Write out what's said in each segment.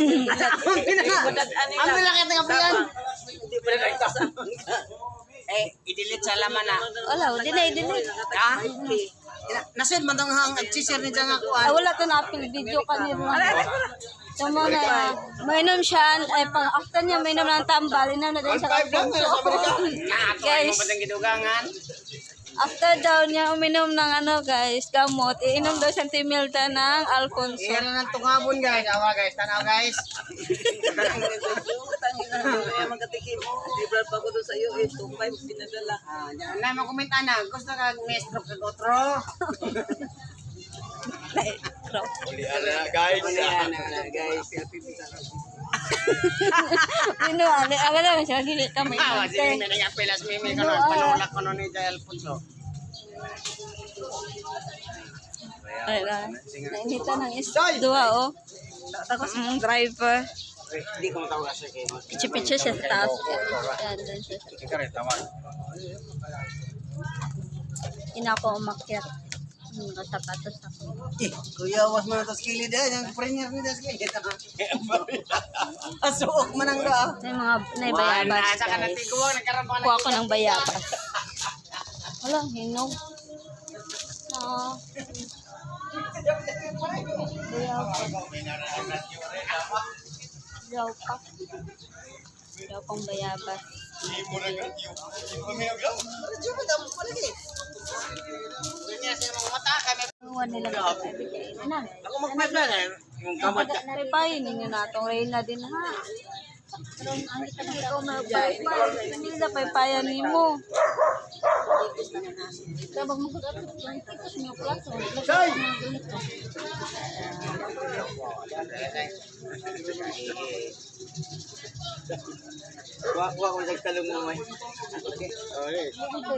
Ang bilakit ng kapiyan. Hindi pa rin Eh, i-delete sa laman na. Wala, di na i-delete. Ha? Nasend man tong hang at-share ni dyan nga kuan. Ah, wala to na apil video kanina. So mo na, mainom siya, ay pang after niya mainom ng tambal, inom na din siya 1.5 lang, Alfonso. sa Amerika. Guys, Mo gidugangan. after daw niya uminom ng ano guys, gamot, iinom daw siya Timilda ng Alfonso. Iyan na ng tungabon guys. Awa guys, tanaw guys. Libre pa ko doon sa iyo, eh, 2.5 pinadala. Ah, dyan na mo comment ana. Gusto ka may stroke sa otro. Uli ana guys. Ana guys. Ino, ali, aga lang siya, gili ka may Awa si te. Mimi nagapilas Mimi kono panulak kono ni Jay Alfonso. Ay, na. Nainita ng is duha, oh. Tapos ang driver. Hindi ko matawag sa kay. Pichi-pichi siya sa taas. Yan, dun siya. Ikaw rin tawag. Hindi na ako umakyat. Nakasapatos ako. Eh, kuya, was man to skilid eh. Yung premier ni das kilid. Asuok man ang da. May mga may bayabas, Sa ka guys. natiguang nagkaroon pa Kuha ko ng bayabas. Wala, hinog. Ah. Bayabas. Yaw pa. Yaw pang bayabas. Kuha nila mga na. Ako magmabla na. Yung kamot. Paypay ninyo na itong Reyna din ha. Ikaw magpaypay. Hindi na paypayan nimo. Tabang mo Chay! Wa ko nagtalong mo may.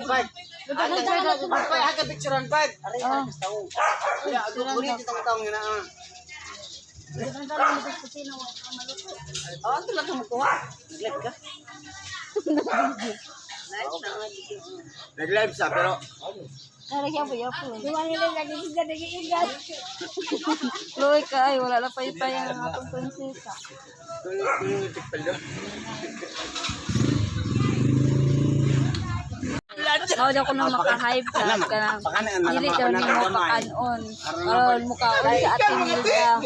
Pag. Pag haga picturean pag. Aray Ah. tawo. Kuya, ako itong taong na ah. Oh, ito lang kumukuha. Nag-live ka? Nag-live sa pero Luy ka ay wala na paypay ang atong prinsesa. kung tikpal doon. Mao daw ko nang maka-high blood ka na. Dili daw nimo pakanon. Aron mukaon sa ating Hilda.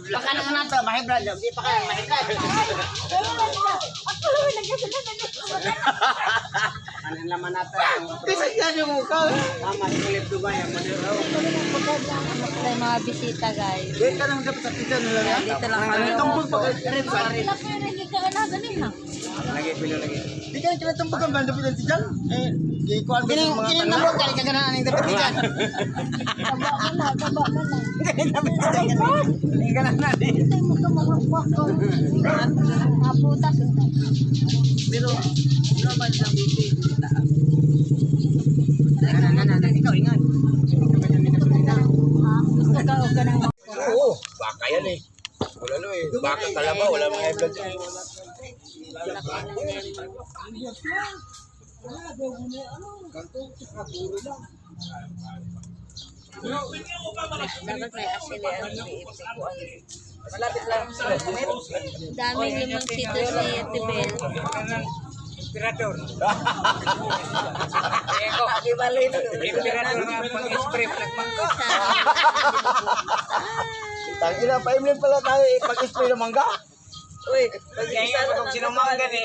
Baka na na to, mahibra daw. Di pa kayo mahibra. Ano naman natin? Kasi yan yung mukha. Tama, tulip Dubai. Ang madero. May mga bisita guys. Di ka nang dapat sa tita nila yan. Dito lang kami. Tumbog pa kay Lagi, pilo lagi. Di ka nang tumbog ang banda pitan si Jan. Eh, gikuan ba sa Kining mga kining tanga? nabot kali kaganan aning dapat di dyan. Taba ka na, taba ka na. Kining dapat di dyan. Kining ganan na di. Mga putas. Pero, normal lang BP. Na na na na ikaw ingat. Gusto ka o ka ng Oo, baka yan eh. Wala no eh. Baka kalabaw, wala mga high blood. Dapat may asin eh. Malapit lang. Daming limoncito si Ate Bel. Emperador. Emperador nga pag-spray nagmangga. Tangina, paimlin pala tayo eh, pag-spray ng mangga. Uy, pag Kaya nga kung sinumangga ni.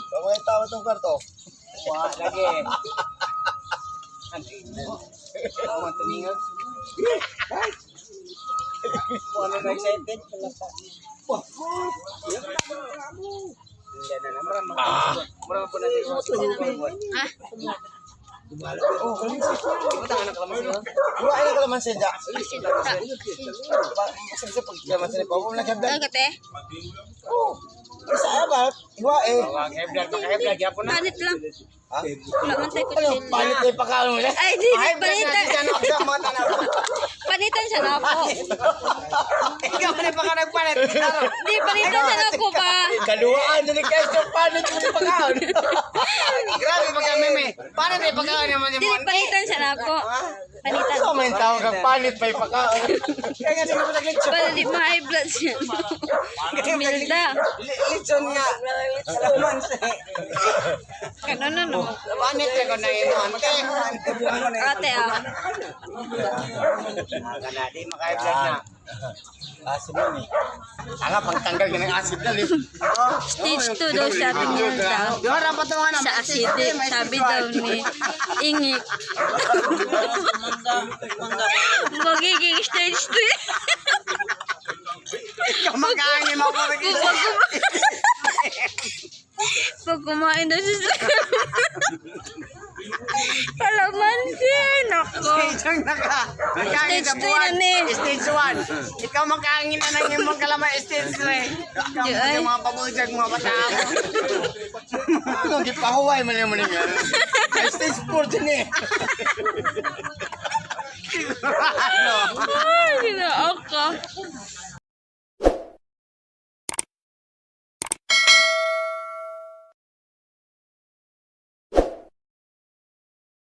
Pamay tawa tong kwarto. Wa lagi. Ako tumingag. Ano na excited? Hindi na na mura mura po na siguro. Ah, Oh, galing si Butang anak kalamansi. Wala ay kalamansi ja. asin ta. Kasi sa pag kalamansi ni Papa nag Ano ka te? Oh. Isa ba? Iwa eh. Wag heblag baka heblag yapon na. Panit lang. Ha? Wala man tayo Ano, kutsilyo. palit eh pakaon mo. Ay, di, panitan. Sa mga tanaw. Panitan siya na ako. Ikaw na baka nagpalit. Di, panitan siya na ako ba? Kaluwaan na ni Guys yung palit mo ni pakaon. Grabe pagka meme. Paano na pagkaon naman si Di, Monte? panitan siya na ako. Panitan. So, may Kumain tawag kang palit may pakaon. Kaya nga di mo lechon. Para di ma-high blood siya. Milda. Lechon nga. Kalamansi. Kano na no? Panit ko na imo ante. Ate ah. Kana di maka-high blood na. Asin yun eh. Tanga, pangtanggal ka ng acid na eh. Stage 2 daw siya, Ate Milda. Dora pa to na. Sa acidic, sabi daw ni Ingik. Mangga, mangga. Magiging stage 3. Ikaw makaangin mo pa Pag kumain daw siya sa kalamansi. Nako. Stage ang naka. Nakaangin Stage sa three buwan. na ni. Stage 1. Ikaw makaangin na ng imong kalamay. Stage 3. Ikaw Di ay. yung mga pabujag mga bata ako. Ano, gipahuway man yung maninga. Ay, stage 4 din eh.